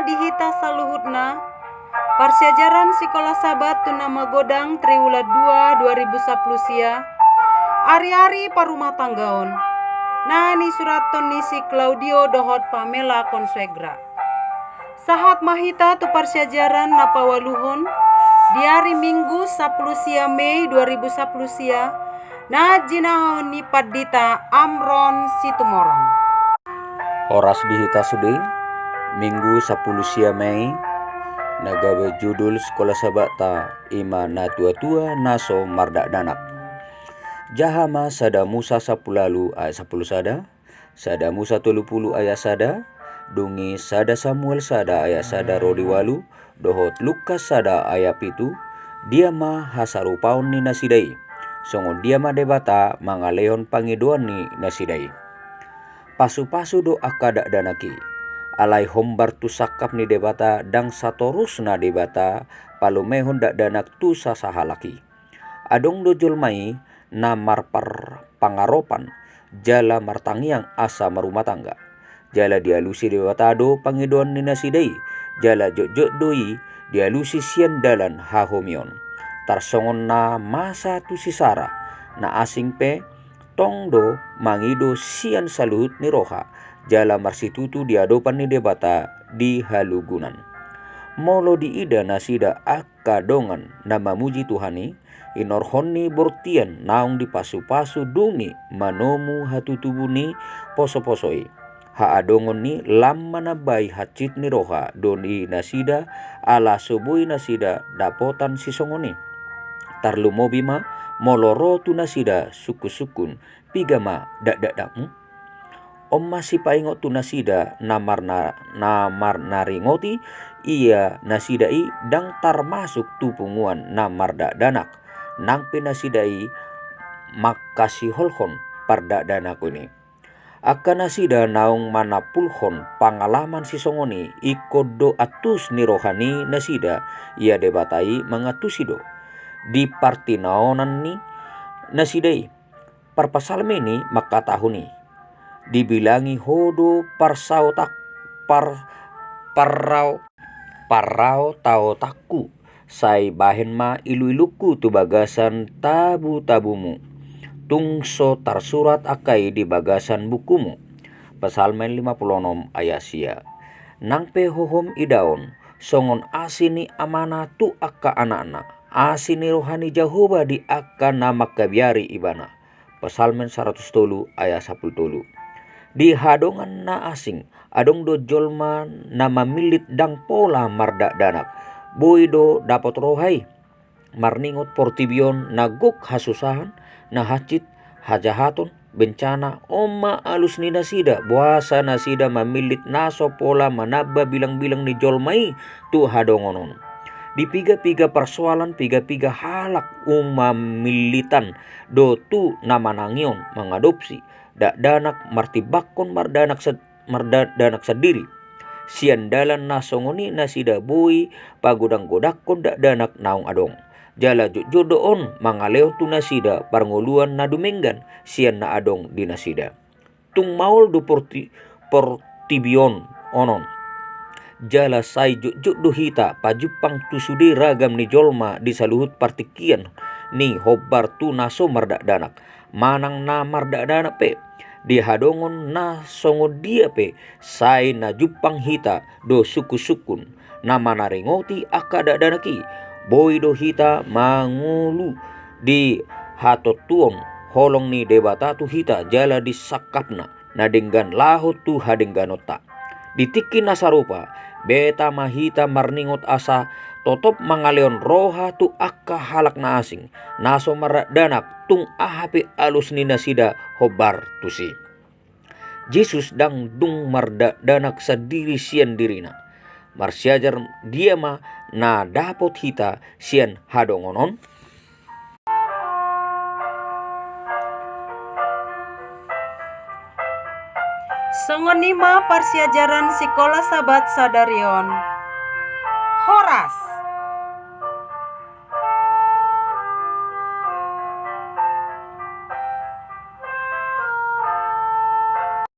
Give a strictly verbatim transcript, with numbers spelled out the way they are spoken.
di hita saluhutna, parsiajaran Sikola Sabat tu na magodang Triwulan dua dua ribu sapuluh sia, ari-ari parumatanggaon, na nisurathon ni si Claudio dohot Pamela Consuegra. Sahat ma hita tu parsiajaran na paualuhon, di ari Minggu sapuluh sia Mei dua ribu sapuluh sia, na jinahahon ni Pandita Amron Situmorang. Horas di hita sude, Minggu sapuluh sia Mei, na gabe judul Sikola Sabatta, i ma Natuatua na so mardakdanak. Jaha ma Sada Musa sapuluh ualu ayat sapuluh sada, Sada Musa tolu pulu ayat sada, dung i Sada Samuel sada ayat sada ro di ualu, dohot Lukas sada ayat pitu, dia ma hasarupaon ni nasida i, songon dia ma Debata mangalehon pangidoan ni nasida i. Pasu-pasu do angka dakdanak i, alai hombar tu sangkap ni Debata ndang satorusna Debata palumehon dakdanak tu sasahalak i. Adong do jolma i na marpangaropan, jala martangiang asa marumah tangga. Jala dialusi Debata do pangidoan ni nasida i, jala jotjot do i dialusi sian dalan hahomion. Tarsongon na masa tu si Sara, na asing pe tong do mangido sian saluhut ni roha, jala marsitutu di adopan ni Debata di halugunan. Molo diida nasida angka dongan na mamuji Tuhan i, inorhon ni bortian naung dipasu-pasu dung i manomu hatutubu ni poso-poso i. Haadongon ni lam manambai hansit ni roha do di nasida, ala so boi nasida dapotan sisongon i. Tarlumobi ma molo ro tu nasida sungkun-sungkun, piga ma dakdaknakmu? On ma sipaingot tu nasida na marna-, na marnaringoti, ia nasida i ndang tarmasuk tu punguan na mardakdanak, nang pe nasida i mangkasiholhon pardakdanakon i. Angka nasida naung manampulhon pangalaman sisongon i, ingkon do antus ni roha ni nasida, ia Debata i mangantusi do. Di partinaonan ni nasida i, parpsalmen i mangkatahon i, dibilangi Ho do parsaotak-, par-, parrao-, parraotaotanku, sai bahen ma ilu-ilungku tu bagasan tabu-tabumu. Tung so tarsurat angka i di bagasan bukumu. Psalmen lima pulu onom ayat sia. Nang pe hohom idaon, songon asi ni amana tu angka anakna, asi ni roha ni Jahowa di angka na mangkabiari ibana. Psalmen saratus tolu ayat sapulu tolu. Di hadongan na asing, adong do jolma na mamillit ndang pola mardakdanak. Boi do dapot roha i. Marningot portibi on na gok hasusahan, na hansit, hajahaton, bencana, on ma alus ni nasida, boasa nasida mamillit na so pola manamba bilang-bilang ni jolma i tu hadongon on. Di piga-piga parsoalan, piga-piga halak, mamillitan do tu na manangion mangadopsi dakdanak, martimbangkon mardanak sed-, marda-, dakdanak sandiri. Sian dalan na songon i nasida boi pagodang-godangkon dakdanak naung adong. Jala jotjot do on mangalehon tu nasida parngoluan na dumenggan sian na adong di nasida. Tung maol do porti-, portibi on, onon. Jala sai jotjot do hita pajumpang tu sude ragam ni jolma di saluhut partingkian ni hombar tu na so mardakdanak manang na mardakdanak pe. Di hadongon na songon dia pe, sai na jumpang hita do sungkun-sungkun na manaringoti angka dakdanak i. Boi do hita mangolu di hatontuon holong ni Debata tu hita jala disangkapna na denggan laho tu hadengganonta. Di tingki na sarupa, beta ma hita marningot asa totop mangalehon roha tu angka halak na asing, na so mardakdanak, tung aha pe alus ni nasida hombar tusi. Jesus ndang dung mardakdanak sandiri sian dirina. Marsiajar dia ma na dapot hita sian hadongon on? Songon i ma parsiajaran Sikola Sabat sadari on. Horas.